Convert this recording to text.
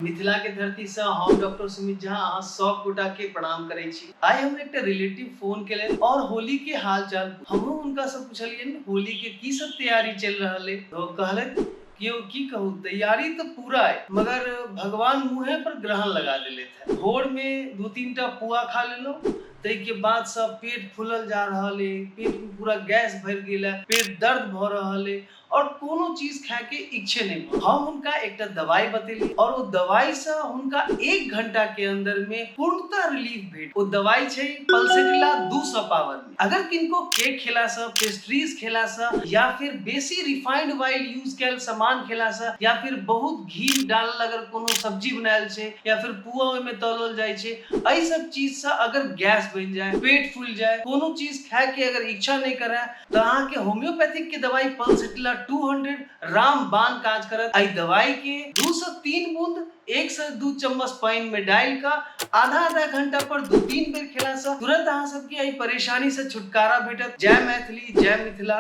मिथिला के धरती से हम डॉक्टर सुमित झा अहाँ सब गोटा के प्रणाम करै छी। आइ हमर एकटा रिलेटिव फोन केलनि और होली के हाल चाल हमहूँ हुनका से पुछलियनि होली के की सब तैयारी चलि रहल अइ, तो कहलथि कि यौ की कहू, तैयारी तऽ पूरा अइ मगर भगवान मुँहे पर ग्रहण लगा देलथि है। भोर में 2-3 टा पुआ खा लेलहुँ, ताहिके बाद से पेट फूलल जा रहल अइ, पेट में पूरा गैस भरि गेल है, पेट दर्द भऽ रहल अइ और कोनो चीज खाए के इच्छे नहीं भऽ। हम हुनका एकटा दवाई बतेली और ओ दवाई से हुनका 1 घंटा के अंदर में पूर्णतः रिलीफ भेट। ओ दवाई छै पल्सेटिला 200 पावर में। अगर किनको केक खेला से, पेस्ट्रीज खेला से या फिर बेसी रिफाइंड ऑयल यूज कैल सामान खेला से या फिर बहुत घी डालल अगर कोनो सब्जी बनायल छै या फिर पुआ ओहिमे तलल जाइ छै, एहि सब चीज से अगर गैस बनि जाए, पेट फूल जाए, कोनो चीज खाए के अगर इच्छा नहीं करे तो अहाँ के होम्योपैथिक के दवाई पल्सेटिला 200 रामबाण काज करत। एहि दवाई के 2 से 3 बूंद 1 से 2 चम्मच पानि में डालि कऽ आधा आधा घंटा पर 2-3 बेर खेला से तुरंत अहाँ सबके एहि परेशानी से छुटकारा भेटत। जय मैथिली, जय मिथिला।